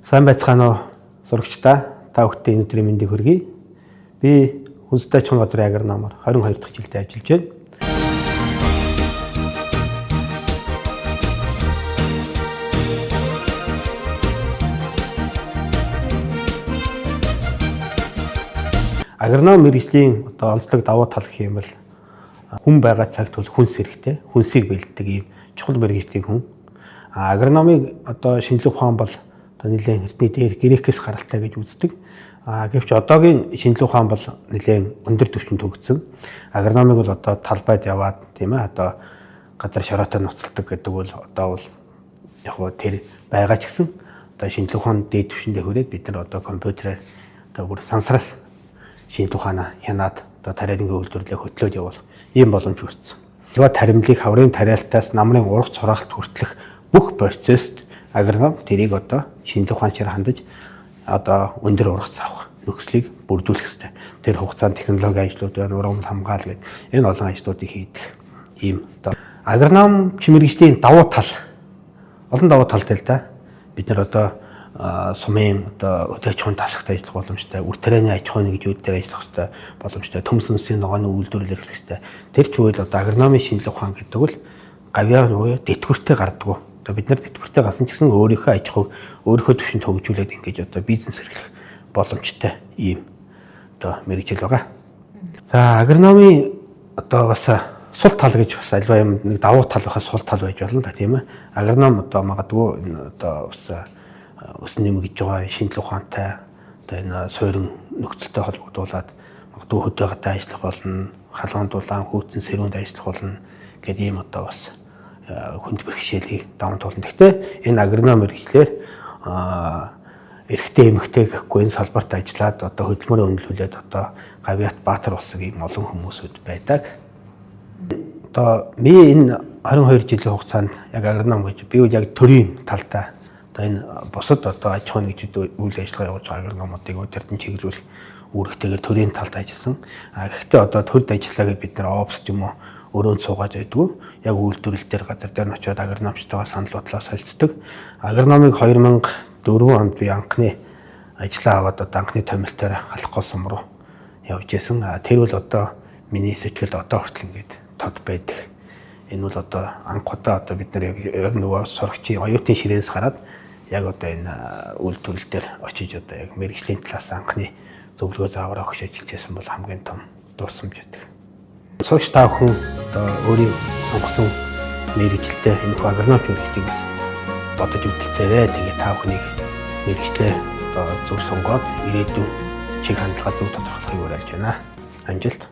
Сайн байцгаана уу сурагчдаа. Та бүхэндээ энэ өдрийн мэндийг хүргэе. Би Хүнстэй аж ахуйн газрын агрономоор 22 дахь жилдээ ажиллаж байна. Агроном мэргэжлийн одоо онцлог давуу тал гэх юм бол хүн байгаа цагт бол хүнс хэрэгтэй. Хүнсийг бэлддэг ийм чухал мэргэжлийн хүн. Агрономыг одоо шинжлэх ухаан бол одоо нэлээд эртний дээр грекээс гаралтай гэж үздэг. Гэвч одоогийн шинжлэх ухаан бол нэлээд өндөр түвшинд хөгжсөн. Агрономыг бол одоо талбайд яваад тийм одоо газар шороотой ноцолдог гэдэг бол одоо бол яг хөө тэр байгаа ч гэсэн одоо шинжлэх ухаан дээд түвшиндээ хүрээд бид нар одоо компьютерээр одоо бүр сансраас шинжлэх ухаанаа хянаад одоо тариалангийн үйлдвэрлэлээ хөтлөөд явуулах ийм боломж үүссэн. Альва таримлыг хаврын тариалтаас намрын ургац хураалт хүртэлх бүх процесст агроном тэрийг одоо шинжлэх ухаанчаар хандаж одоо өндөр ургац авах нөхцөлийг бүрдүүлэх хэрэгтэй. Тэр хугацаанд технологи ажлууд байна, ургамал хамгаал гэдэг энэ олон ажлуудыг хийдэг ийм одоо агроном мэргэжлийн давуу тал олон давуу талтай л да. Бид нар одоо сумын одоо өдөө аж ахуйн тасагт ажиллах боломжтой, үр тарианы аж ахуйн нэгжүүд дээр ажиллах хэрэгтэй боломжтой, төмс үнсийн ногооны үйлдвэрлэл эрхлэх хэрэгтэй. Тэр ч үйл одоо агрономын шинжлэх ухаан гэдэг бол гавьяа буюу тэтгэвртэй гардаггүй. Одоо бид нар тэтгэвртэй гарсан ч гэсэн өөрийнхөө аж ахуйг өөрийнхөө түвшинд хөгжүүлээд ингэж одоо бизнес эрхлэх боломжтой ийм одоо мэргэжил байгаа. За агрономын одоо бас сул тал гэж бас альва юм нэг давуу тал байхад сул тал байж болно л тийм ээ. Агроном одоо магадгүй энэ одоо бас өсөн нэмэгдэж байгаа шинжлэх ухаантай одоо энэ суурин нөхцөлтэй холбогдуулаад магадгүй хөдөө гадаа ажиллах болно, халуун дулаан хүйцэн сэрүүнд ажиллах болно гэдэг ийм одоо бас хүнд бэрхшээлийг даван туулна. Гэхдээ энэ агроном мэргэжлээр эрэгтэй эмэгтэй гэхгүй энэ салбарт ажиллаад одоо хөдөлмөрөө үнэлүүлээд одоо гавьяат баатар болсон ийм олон хүмүүсүүд байдаг. Одоо ми энэ 22 жилийн хугацаанд яг агроном гэж би яг төрийн талдаа одоо энэ бусад одоо аж ахуйн нэгжүүд үйл ажиллагаа явуулж байгаа агрономуудыг тэрдэн чиглүүлэх үүрэгтэйгээр төрийн талд ажилласан. Гэхдээ одоо төрд ажиллаа гэж бид нар офс юм уу өрөөнд суугаад байдгүй. Яг үйлдвэрлэл дээр газар дээр нь очиод агрономчтойгоо санал бодлоо солилцдог. Агрономыг 2004 онд би анхны ажлаа аваад одоо анхны томилтоор Халахгүй сум руу явж исэн. Тэр бол одоо миний сэтгэлд одоо хүртэл ингээд тод байдаг. Энэ бол одоо анх удаа одоо бид нар яг нөгөө сурагчийн оюутны ширээнс гараад яг одоо энэ үйлдвэрлэл дээр очиж одоо яг мэргэжлийн талаас анхны зөвлөгөө заавар өгч ажиллаж байсан бол хамгийн том дурсамж байдаг. Сурагч та бүхэн одоо өөрийн сонгосон мэргэжилтэй энэ хүү агрономч мэргэжлийг бас бодож өвдөлцээрэй. Тэгээ та бүхнийг мэргэжлээ одоо зөв сонгоод ирээдүйн чиг хандлага зөв тодорхойлохыг уриалж байна. Амжилт.